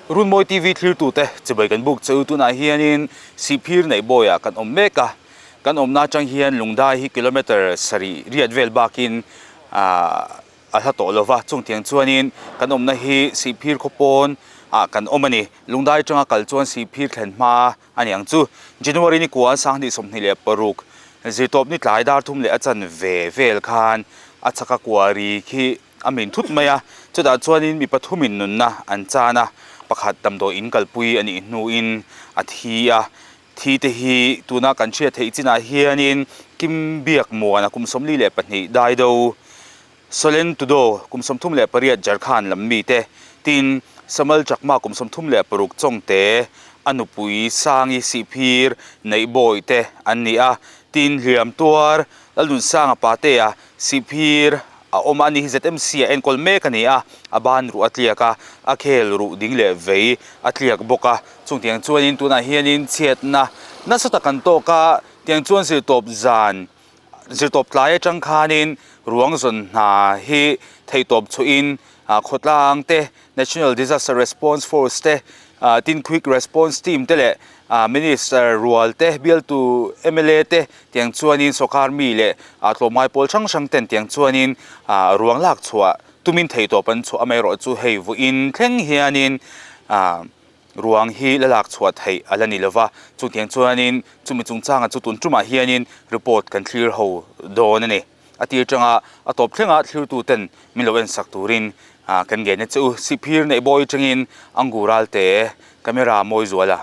Runmawi TV thlirtute chibai kan buk che u tunah hianin Sihphir neih bawiah kan awm mek a, kan awmna atang hian Lungdai hi kilometre sarih riat vel bakin ahh a hla tawh lova, chungtiang chuanin kan awmna hi Sihphir khaw pawn ah kan awm a ni. Lungdai atanga kal chuan Sihphir thlen hma a ni ang chu. January ni kua 2026 zirtawp ni tlai dar thum leh a chanve vel khan a chhaka kuari khi A min thut mai a, chutah chuanin mi pathumin nunna an chan a, pakhat damdawi in kalpui a nih hnuin a thi a, thi te hi tuna kan hriat theih chinah hianin Kim Biak Muana kum 42 Daido, Solen Tudo kum 38 Jharkhand lam mite, tin Samal Chakma kum 36 Chawngte a nupui Sangi Sihphir Neihbawi te an ni a, tin hliam tuar Lalnunsanga Patea Sihphir a awm a, ani hi ZMC a enkawl mek a ni a, a ban ruh a tliak a, a khel ruh ding leh vei a tliak bawk a, chungtiang chuanin tunah hianin chhiatna nasa tak an tawk a, tiang chuan zirtawp zan zirtawp tlai atang khanin ruang zawn hna hi theihtawp chhuahin khawtlang te National Disaster Response Force te, tin Quick Response Team te leh Minister rual te, bialtu mla te tiang chuanin sawrkar mi leh tlawmngai pawl hrang hrang ten tiang chuanin ruang lak chhuah tumin theihtawp an chhuah amaherawhchu hei vawiin thleng hianin ruang hi la lak chhuah theih a la ni lova, chutiang chuanin chumi chungchangah chu tun tumah hianin report kan thlir ho dawn a ni. A tir tanga a tawp thlenga thlirtu ten min lo en sak turin kan ngen a che u. Sihphir neih bawi atangin Angu Ralte camera mawi zual a.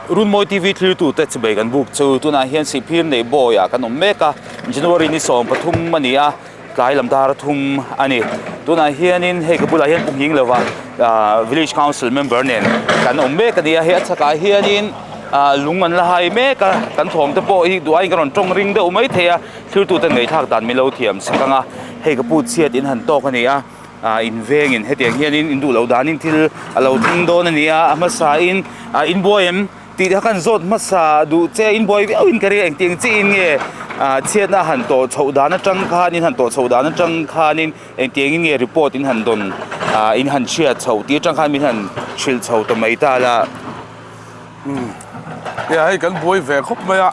Runmawi TV thlirtu te chibei kan buk che u. Tunah hian Sihphir neih bawiah kan awm mek a, January ni 13 a ni a, tlai lam dar thum a ni. Tunah hianin hei ka bulah hian Pu Nghing lova Village Council member nen kan awm mek a ni a, hei a chhakah hianin lung an la hai mek a, kan thawm te pawh hi duh aiin ka rawn tawng ring deuh mai thei a, thiltute ngaihthlak dan min lo thiam sak ang a, hei ka pu chhiat in han tawk a ni a, in vengin hetiang hianin in duh loh danin thil a lo thleng dawn a ni a, a hmasain in buai em tih kha kan zawt hmasa duh che in buai viau in ka ring a, engtiang chiin nge chhiatna han tawh chhoh dan atang khanin han tawh chhoh dan atang khanin engtiangin nge report in han dawn in han chhiat chhoh tih atang khan min han hrilh chho ta mai ta la. Umm nia hei kan buai ve khawp mai a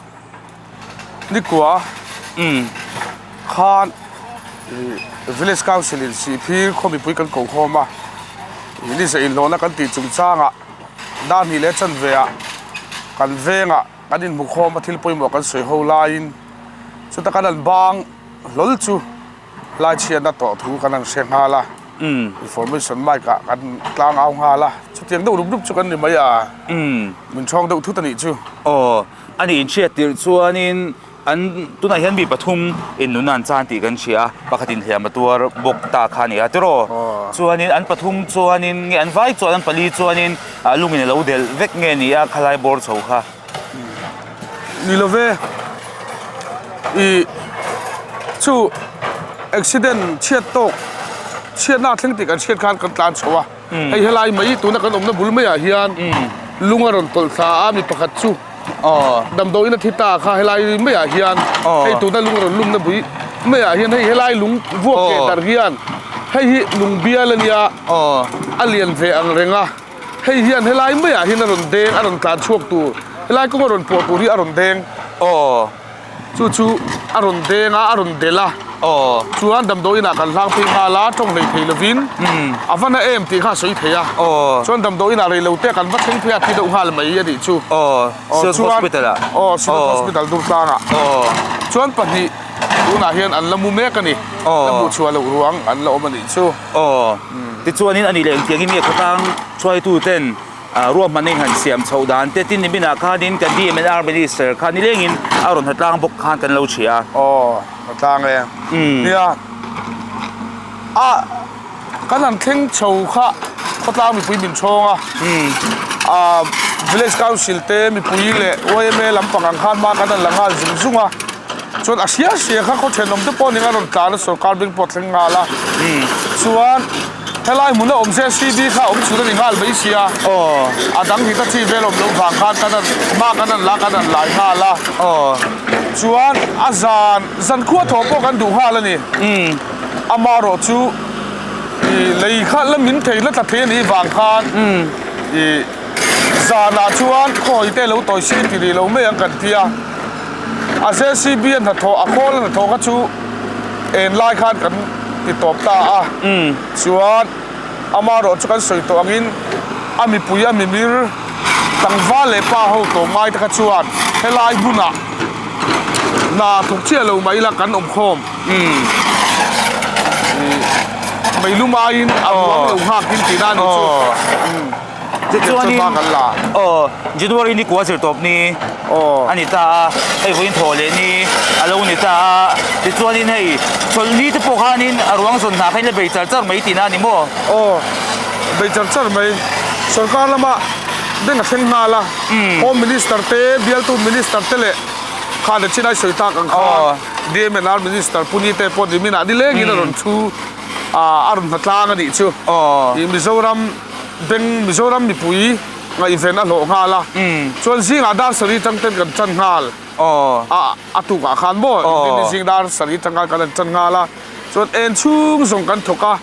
nikua umm khan ih village council in sihphir khaw mipui kan ko khawm a ih ni zah inhlawhna kan tih chung changah dar hnih leh chanve ah kan vengah kan inhmu khawm a thil pawimawh kan sawi ho laiin chuta kan han bang hlawl chu. Lai chhiatna tawh thu kan han hre nghal a, information mic ah kan tlang au nghal a, chutiang deuh rup rup chu kan ni mai a, min chhawng deuh thut a nih chu. Aw, a nih inhriat tirh chuanin an tunah hian mi pathum in nunna an chan tih kan hria a, pakhat inhliam a tuar bawk ta kha a ni a tiraw? Chuanin an pathum chuanin nge an vai chuan an pali chuanin lungin a lo delh vek nge ni a khalai bawr chho kha. Ni lo ve, ih chu accident chhiat tawk chhiatna a thleng tih kan hriat khan kan tlan chho a, hei helai mai tuna kan awmna bul maiah hian lung a rawn tawlh thla a mi pakhat chu damdawiin a thi ta kha helai maiah hian hei tuna lung a rawn lumna bui maiah hian hei helai lung vuak keh darh hian hei hi lung bial a nia a lian ve ang reng a. Hei hian helai maiah hian a rawn deng, a rawn tlan chhuak tur, helai kawng a rawn pawh tur hi a rawn deng. Aw. Chu chu a rawn deng a, a rawn delh a. Aw. Chuan damdawiin ah kan hlang phei nghal a, tawng hlei thei lovin a va na em tih kha a sawi thei a. Aw. Chuan damdawiin ah rei lo te kan va thleng phei a, thi deuh nghal mai a nih chu. Aw. Synod Hospital ah. Aw, Synod Hospital Durtlang ah. Aw. Chuan pahnih tunah hian an la mu mek a ni. Aw. La hmuh chhuah loh ruang an la awm a nih chu. Aw, tichuanin a nih leh engtiangin nge khawtlang hruaituten ruahmanna in han siam chhoh dan te tin niminah khanin kan DMNR Minister kha nilengin a rawn hnatlang bawk khan kan lo hria a. Aw, hnatlang e. Nia, a kan han thleng chho kha khawtlang mipui min chhawng a, a Village Council te mipui leh yma lampang ang khan hma kan han la nghal zung zung a. Chuan a hria hria kha khaw thenawm te pawh ning a rawn tlan a sorkar beng pawh a thleng nghal a chuan helai hmun a awm JCB kha a awm chhun a ni nghal mai sia a dang hi ta chi vel awm loh vang khan kan han hma kan han la kan han lai nghal a chuan a zan zan khua thaw pawh kan duh nghal a ni amaherawh chu. I lei kha la min thei la tla thei a nih vang khan i zanah chuan khawi te lo tawi si ti rih lo mai ang kan ti a, a JCB a hnathawh a khawl a hnathawh kha chu en lai khan kan ti tawp ta a, chuan amaherawh chu kan sawi tawh angin a mipui a mimir tlangval leh pa ho tawh ngai te kha chuan helai hmunah hna thawk chiah lo mai ila kan awm khawm. Meilum aiin a ruang lo nghak in tihna a ni chu. Tichuanin aw January ni kua zir tawp ni a ni ta a, hei vawiin thawh leh ni a lo ni ta a, tichuanin hei chawlhni te pawh khanin a ruang zawn hna kha in la bei char char mai tihna a ni maw? Aw bei char char mai. Sorkar lama beng a thleng nghal a, Home Minister te, bialtu Minister te leh khan a chinai sawi tak ang khan. DMNR Minister Pu Nite pawh nimin ah nilengin a rawn thu a rawn hna tlang a nih chu. Ih Mizoram beng Mizoram mipui ngaihven a hlawh nghal a, chuan zingah dar sarih tang ten kan tan nghal a a tukah khan maw engtin ni zing dar sarih tang khan kan han tan nghal a, chuan en chhung zawng kan thawk a,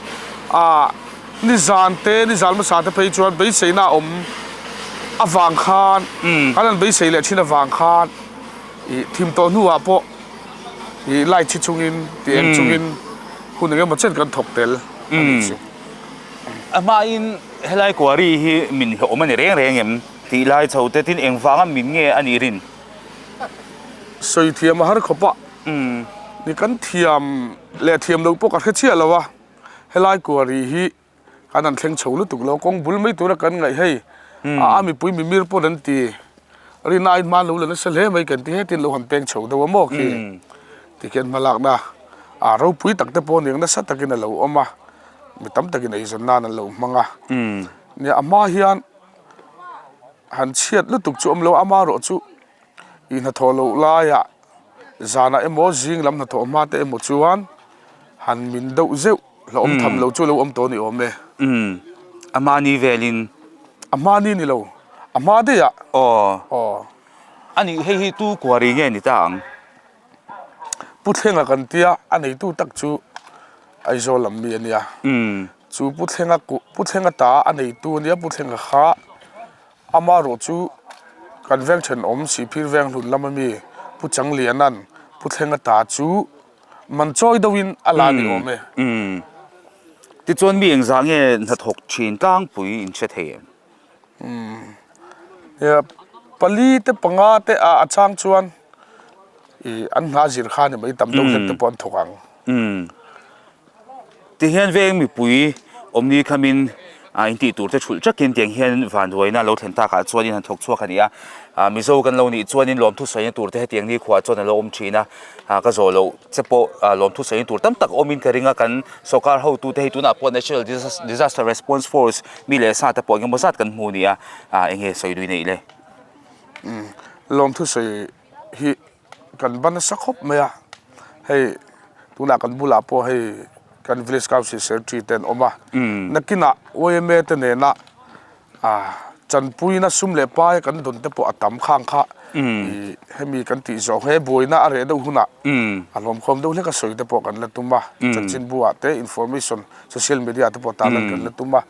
ah nizan te nizan hmasa te phei chuan beiseina a awm avang khan kan han beisei leh thin avang khan. Ih thim tawh hnuah pawh ih light hi chungin tih eng chungin hun eng emaw chen kan thawk tel a nih chu. A hmain helai quarry hi min hlawh awm a ni reng reng em tih lai chho te tin engvanga min nge a nih rin? Sawi thiam a har khawp a, ni kan thiam leh thiam loh pawh ka hre chiah lo a, helai quarry hi Kan han thleng chho lutuk lo, kawng bul mai tura kan ngaih hei a mipui mimir pawn an ti rin aiin hma lo la nasa hle mai kan ti hetin lo han peng chho deuh a maw khi tikhian hmalakna a ropui tak te pawh aniang nasa takin a lo awm a, mi tam takin eizawn nan an lo hmang a, nia a hma hian han chhiat lutuk chu awm lo amaherawh chu ih hnathawh loh laiah zanah emaw zing lam hnathawh hma te emaw chuan han min deuh zeuh. Hlauhawm tham lo chu lo awm tawh a ni awm e. Umm. A hmani velin. A hmani ni lo. A hma daih ah. Aw. Aw. A nih hei hi tu quarry nge ni ta ang? Pu Thlenga kan tia, a neitu tak chu Aizawl lam mi a nia. Umm. Chu Pu Thlenga Pu Thlenga ta a neitu a nia, Pu Thlenga kha Amaherawh chu kan veng thenawm Sihphir veng hlun lama mi Pu Changliana'n Pu Thlenga ta chu Man chawi deuhin a la ni awm e. Umm. Tichuan mi engzah nge hnathawk thin tlangpui in hre thei em? Umm. Nia, pali te panga te ah a chang chuan ih an hna zir kha ni mai tam deuh hlek te pawh an thawk ang. Umm. Tihian veng mipui awmni khamin ah intih tur te thulh thakin tiang hian vanduaina lo thlen takah chuanin han thawk chhuak a ni a, ah Mizo kan lo nih chuanin lawmthu sawina tur te hetiang ni khuah chuan a lo awm thin a, ah ka zawh loh che pawh ah lawmthu sawina tur tam tak awmin ka ring a, kan sawrkar hotute hei tunah pawh National Disaster Response Force mi leh sa te pawh engemaw zat kan hmu a ni a, ah enge sawi lui neih le? Umm lawmthu sawi hi. Kan ban nasa khawp mai a, hei tunah kan bulah pawh hei kan village council secretary te an awm a, nakinah yma te nena ah chanpuina sum leh pai kan dawn te pawh a tam khang kha ih hemi kan tih zawh he buaina a reh deuh hunah a hlawmkhawm deuh hlek a sawi te pawh kan la tum a, chanchinbu ah te information social media te pawh tarlan kan la tum a,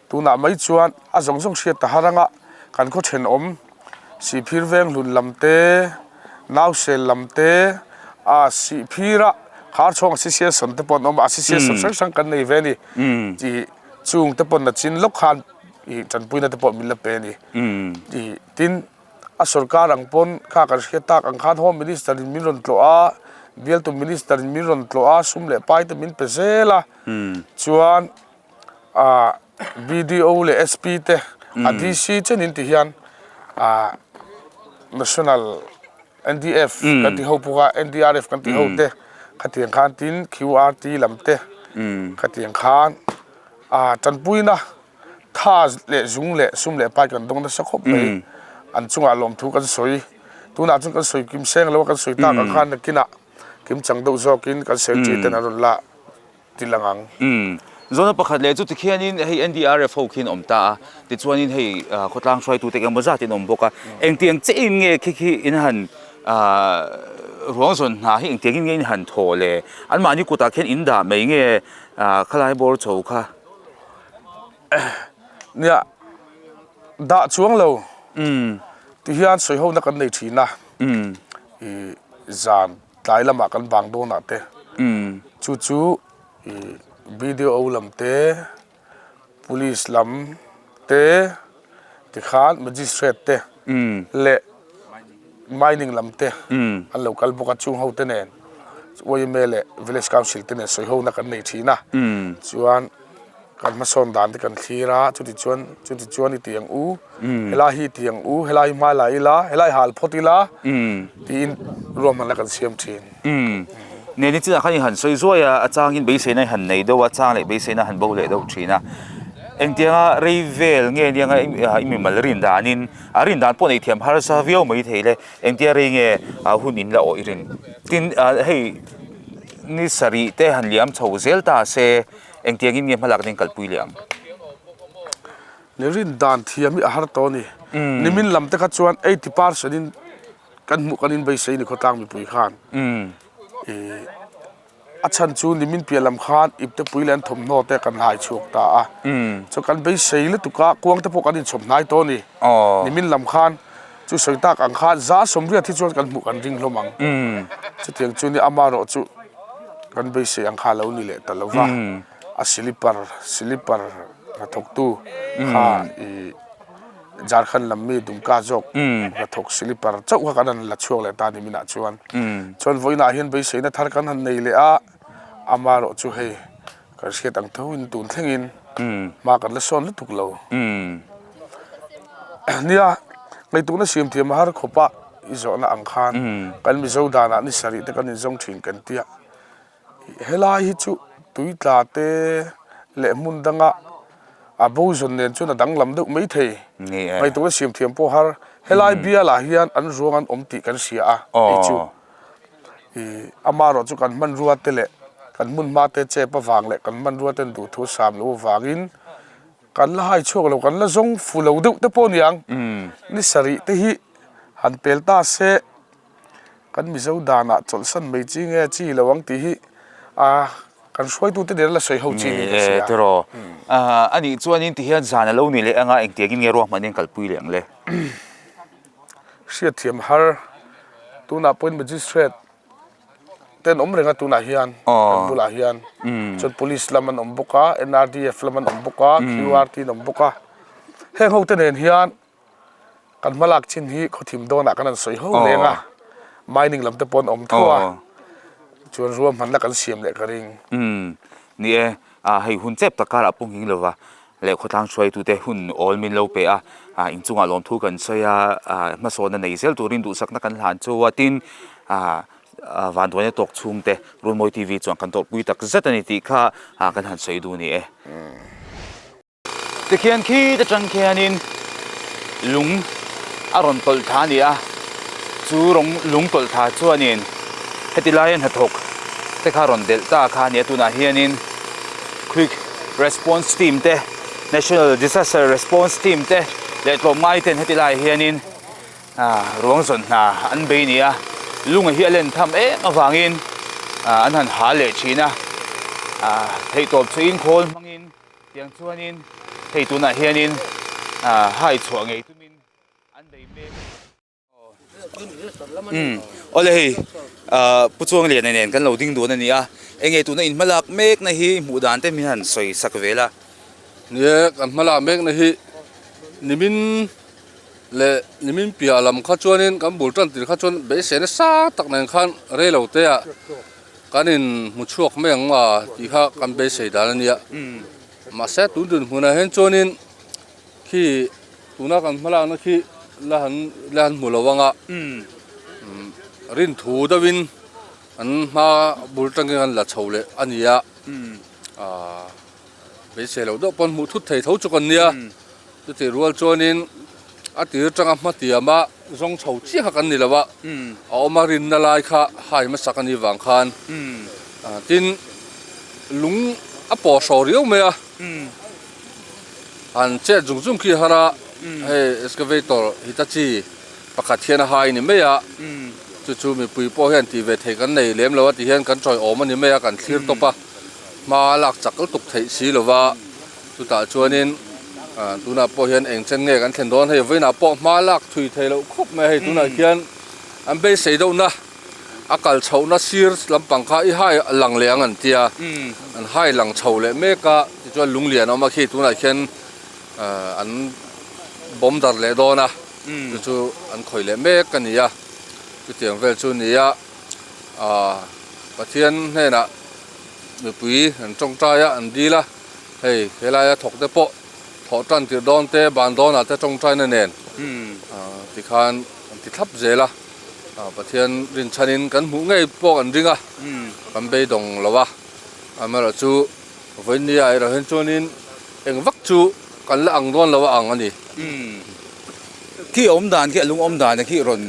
tunah mai chuan a zawng zawng hriat ta har anga kan khaw thenawm. Sihphir veng hlun lam te, Nausel lam te, a Sihphira Kharchhawng Association te pawh an awm a, Association hrang hrang kan nei ve a ni. Tih chung te pawn a chin lawk khan ih tanpuina te pawh min la pe a ni. Tih tin a sorkar ang pawn kha kan hriat tak ang khan Home Minister in min rawn tlawh a, bialtu Minister in min rawn tlawh a, sum leh pai te min pe zel a, chuan ah BDO leh SP te a DC chenin ti hian ah National NDF kan tih ho pawh kha NDRF kan tih ho te khatiang khan tin QRT lam te khatiang khan ah tanpuina tha leh zung leh sum leh pai kan dawng nasa khawp mai an chungah lawmthu kan sawi tunah chuan kan sawi kim seng lo a kan sawi tak ang khan nakinah kim chang deuh zawkin kan secretary ten an rawn la. ti lang ang. Umm. Zawhna pakhat leh chu tikhianin hei NDRF ho khian awm ta a, tichuanin hei khawtlang hruaitute engemaw zatin awm bawk a, engtiang chiahin nge khi khi in han ruang zawn hna hi engtiangin nge in han thaw le? Anmahni kutah khian in dah mai nge khalai bawr chho kha? Nia, dah chuang lo ti hian sawi hona kan nei thin a, ih zan tlai lamah kan bang dawnah te chu chu ih BDO lam te Police lam te tikhan Magistrate te leh Mining lam te an lo kal bawk a chung ho te nen yma leh Village Council te nen sawi hona kan nei thin a chuan kan hmasawn dan te kan thlir a chuti chuan chuti chuan i ti ang u helai hi i ti ang u helai hi hmai la ila helai hal phawt ila tiin ruahmanna kan siam thin. Nen ni chinah khan i han sawi zuai a a changin beiseina i han nei deuh a chang leh beiseina han bo leh deuh thin a engtianga rei vel nge nia i mimal rin danin A rin dan pawh nei thiam harsa viau mai thei le, engtia rei nge hun in la awh i rin? Tin, hei ni sarih te han liam chho zel ta se, engtiangin nge hmalak nen kalpui leh ang? Ni rin dan thiam hi a har tawh a ni. Nimin lam te kha chuan 80 percent in kan hmuh kan inbeisei ni khawtlang mipui khan. A chhan chu nimin piah lam khan iptepui leh an thawmhnaw te kan hai chhuak ta a, chuan kan beisei lutuk a, kuang te pawh kan inchhawp hnai tawh a ni. Nimin lam khan chu sawi tak ang khan za sawmriat hi chuan kan hmuh kan ring hlawm ang. Chutiang chu ni amaherawh chu kan beisei ang kha a lo ni leh ta lo va, a silipar silipar hnathawktu kha ih. Jharkhand lam mi Dumka zawk hnathawk silipar chauh kha kan han la chhuak leh ta ni minah chuan. Chuan vawiinah hian beiseina thar kan han nei leh a, amaherawh chu hei kan hriat ang tho in tun thlengin hma kan la sawn lutuk lo. Nia, ngaihtuahna siam thiam a har khawp a, i zawhna ang khan kan Mizo danah ni sarih te kan inzawng thin kan tia. Helai hi chu tui tla te leh hmun danga a bo zawn nen chuan a danglam deuh mai thei. Ngaihtuahna siam thiam pawh har helai bialah hian an ruang an awm tih kan hria a hei chu ih amaherawh chu kan hmanrua te leh kan hmun hma te chep avang leh kan hmanrua ten duhthu sam loh avangin kan la hai chhuak lo kan la zawng fu lo deuh te pawh a ni ang. Ni sarih te hi han pel ta se. Kan Mizo danah chawlhsan mai chi nge chi lo ang tih hi a kan hruaitute nen la sawi ho chi niin ka hria. Tiraw. A nih chuanin tihian zan a lo ni leh anga engtiangin nge ruahman hian kalpui leh ang le? Hriatthiam har tunah pawhin Magistrate te an awm reng a tunah hian kan bulah hian chuan Police lam an awm bawk a, NRDF lam an awm bawk a, QRT an awm bawk a. Heng ho te nen hian Kan hmalak chin hi khawthim dawnah kan han sawi ho leng a, mining lam te pawh an awm tho a, chuan ruahmanna kan siam leh ka ring. Umm, ni e, hei hun chep tak karah pawh nghing lova leh khawtlang hruaitute hun awl min lo pe a, inchungah lawmthu kan sawi a, hmasawnna nei zel turin duhsakna kan hlan chu a, tin vanduaina tawk chhungte Runmawi TV chuan kan tawrhpui tak zet a ni tih kha kan han sawi duh a ni e. Tikhian khit atang khianin lung a rawn tawlh thla a ni a, chu rawng lung tawlh thla chuanin heti laia hnathawk te kha rawn delh ta kha a ni a, tunah hianin quick response team te national disaster response team te leh tlawmngai ten heti laiah hianin Ruang zawn hna an bei ni a, lunga hi a len tham em avangin an han hal leh thin a, theihtawp chhuihin khawl hmangin tiang chuanin hei tunah hianin hai chhuah ngei tumin an bei mek a ni. Awle hei Pu Chuangliana nen kan lo ding dun a ni a, enge tuna in hmalak mekna hi hmuh dan te min han sawi sak vel a. Ni e, kan hmalak mekna hi nimin Leh nimin piah lam kha chuanin kan bul tan tir kha chuan beisei nasa tak nen khan rei lo te ah kan in hmu chhuak mai ang a tih kha kan beisei dan a nia. Mahse tun dinhmunah hian chuanin khi tuna kan hmalakna khi la han la han hmu lo ang a, rin thu deuhin an hma bul tangin an la chho leh a ni a, ah. Beisei loh deuh pawn hmuh thut thei tho chu kan nia. Chutih rual chuanin a tir atanga hmatiama zawng chho chiah kha kan ni lo a, a awm a rinna lai kha hai hmasak a nih vang khan tin lung a pawh hraw riau mai a, han chet zung zung khi har a, hei excavator Hitachi pakhat hian a hai ni mai a, chu chu mipui pawh hian tih ve thei kan nei lem lo a ti hian kan tawiawm a ni mai a, kan thlir tawp a. Hma lak chak lutuk theih si lova, Chutah chuanin tunah pawh hian eng chen nge kan thlen dawn hei vawiinah pawh hma lak thui thei loh khawp mai a hei tunah hian an beisei deuhna a kal chhohna sir lampang kha i hai lang leh ang an tia an hai lang chho leh mek a tichuan lunglian a awm a khi tunah khian an bawm dar leh dawn a chu chu an khawih leh mek a ni a chutiang vel chu a ni a ahh Pathian hnenah mipui an tawngtai a an dil a hei helaia thawk te pawh thawh tan tirh dawn te ban dawnah te tawngtaina nen ahh tikhan an ti thlap zel a Pathian rinchhanin kan hmuh ngei pawh kan ring a kan beidawng lo a amaherawhchu Vawinia erawh hian chuanin eng vak chu kan la ang dawn lo a ang a ni. Khi a awm dan khi a lung awm dan a khi rawn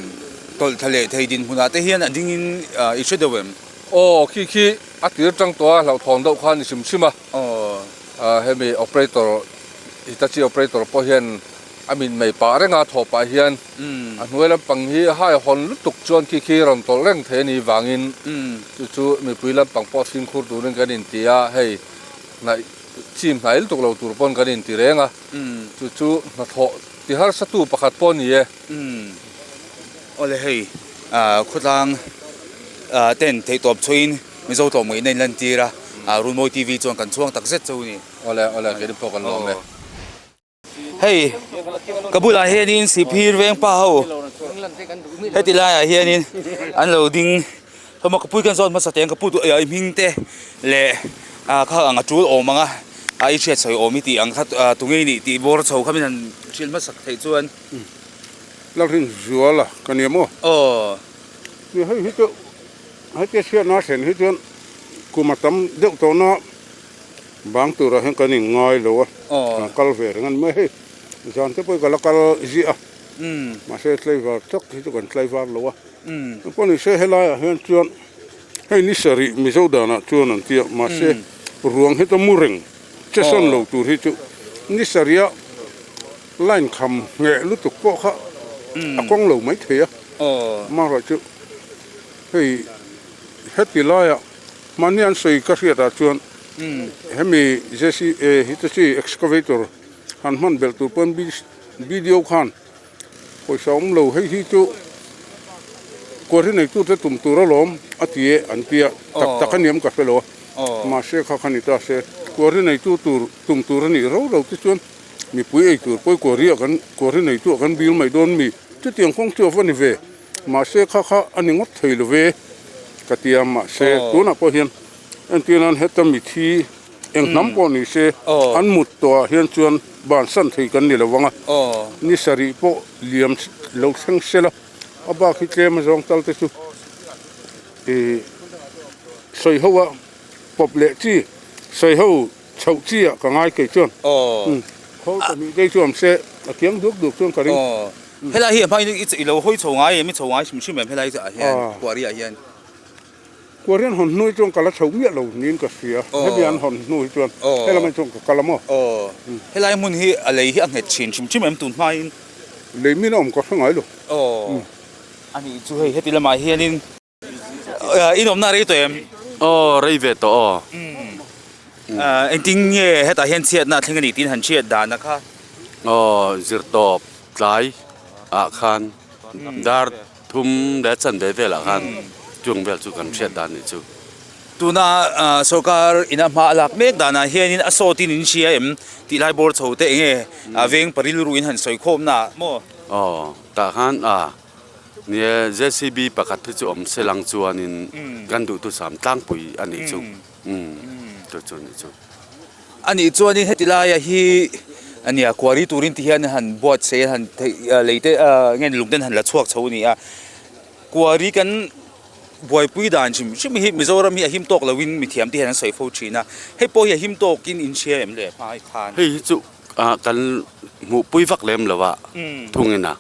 tawlh thla leh thei dinhmunah te hian a dingin i hre deuh em? Aw, khi khi a tir tang tawh a hlauhthawn deuh kha a ni hrim hrim a. Hemi operator, Hitachi operator pawh hian a mit mei pah reng a, thawh pah hian a hnuai lampang hi hai hawn lutuk chuan khi khi rawn tawlh reng thei a nih vangin chu chu mipui lampang pawh fimkhur turin kan inti a, hei hnaih chim hnai lutuk lo tur pawn kan inti reng a, chu chu hnathawh ti harsatu pakhat pawh a ni e. Awle hei khawtlang ten theihtawp chhuahin Mizo tlawmngaihna in lantir a, Runmawi TV chuan kan chhuang tak zet chu a ni. Awle awle keini pawh kan lawm e. Hei ka bulah hianin Sihphir veng pa ho heti laiah hianin an lo ding hlawm a ka pui kan zawt hmasa teh ang ka pu duh ai hming te leh ah kha ang a tul awm ang a a i hriat sawi awm i tih ang kha tunge i nih tih bawr chho kha min han hrilh hmasak theih chuan. Lalrinzuala ka nia maw? Aw. Ni hei hi chu hetia chhiatna a thlen hi chuan kum a tam deuh tawhna Bang turah hian kan inngai lo a, kan kal ve reng a ni mai hei. Zan te pawh hi ka la kal ziah a, mahse tlaivar tak hi chu kan tlaivar lo a. Engpawh ni se helaiah hian chuan hei ni sarih Mizo danah chuan an ti a, mahse ruang hi chu mu reng che sawn lo tur hi chu ni sarih a line kham ngheh lutuk pawh kha a kawng lo mai thei a. Amaherawhchu hei heti laiah. Mahni an sawi ka hriatah chuan hemi JCA Hitachi excavator han hman belh tur pawn BDO khan pawisa awm lo hei hi chu quarry neitute tum tur alawm a ti e an ti a, tak tak a niam ka hre lo a, mahse kha kha ni ta se quarry neitu tur tum tur a nih ro ro te chuan mipui ei tur pawi quarry ah kan quarry neitu ah kan bil mai dawn mi chutiang kawng chu a va ni ve. Mahse kha kha a ni ngawt thei lo ve ka ti a, mahse tunah pawh hian entir nan heta mithi eng hnam pawh ni se an mut tawhah hian chuan bansan thei kan ni lo vang a, ni sarih pawh liam lo thleng sela a bak hi tlem a zawng tal te chu ih sawi ho a pawp leh chi sawi ho chhoh chi ah ka ngai kei chuan khawl pahnih te chu awm se a kiang duk duk chuan ka ring. Helai hi a hmain i lo hawi chho ngai em i chho ngai hrim hrim em helai ah hian kuari ah hian. Kuari an hawn hnu hi chuan ka la chho miah lo niin ka hria hemi an hawn hnu hi chuan helai mai chuan ka kal a maw. Helai hmun hi a lei hi a nghet thin hrim hrim em tun hmain. Lei min a awm ka hre ngai lo. Anih chu hei heti lamah hianin. In awmna a rei tawh em? Aw, rei ve tawh aw. Engtin nge hetah hian chhiatna a thleng a nih tiin han hriat dan a kha? Aw, zirtawp tlai ah khan dar thum leh chanve velah khan chung vel chu kan hriat dan nih chu. Tuna sorkar ina hma a lak mek danah hianin a sawtin in hria em tih lai bawr chho te enge veng parilru in han sawi khawmna ah maw? Aw, tah khan a. Nia, JCB pakhat hi chu awm se lang chuanin kan duhthusam tlangpui a nih chu. Umm, chu chu a nih chu. A nih chuanin heti laia hi a nia, quarry turin ti hian han buatsaih a, han theih lei te nge lung ten han la chhuak chho a ni a. Quarry kan buaipui dan hrim hrim hi Mizoram hi a him tawk loin mithiam te hian an sawi fo thin a. Hei pawh hi a him tawkin in hria em le hmai khan? Hei hi chu kan hmuhpui vak lem lo a thungin a.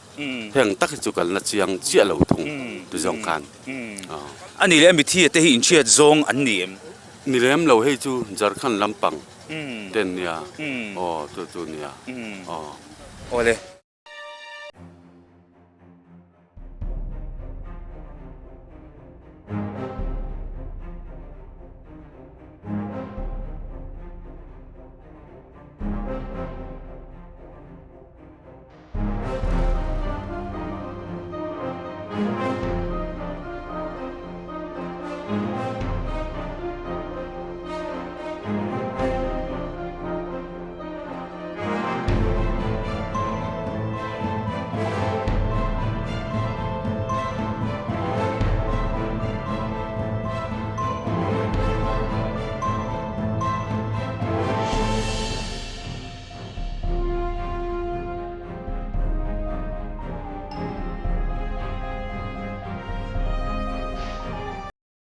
Heng tak hi chu kalna chiang chiah lo thung ti zawng khan. A nih leh mithi te hi inhriat zawng an ni em? Ni lem lo hei chu Jharkhand lampang ten nia aw chu chu nia aw. Awle.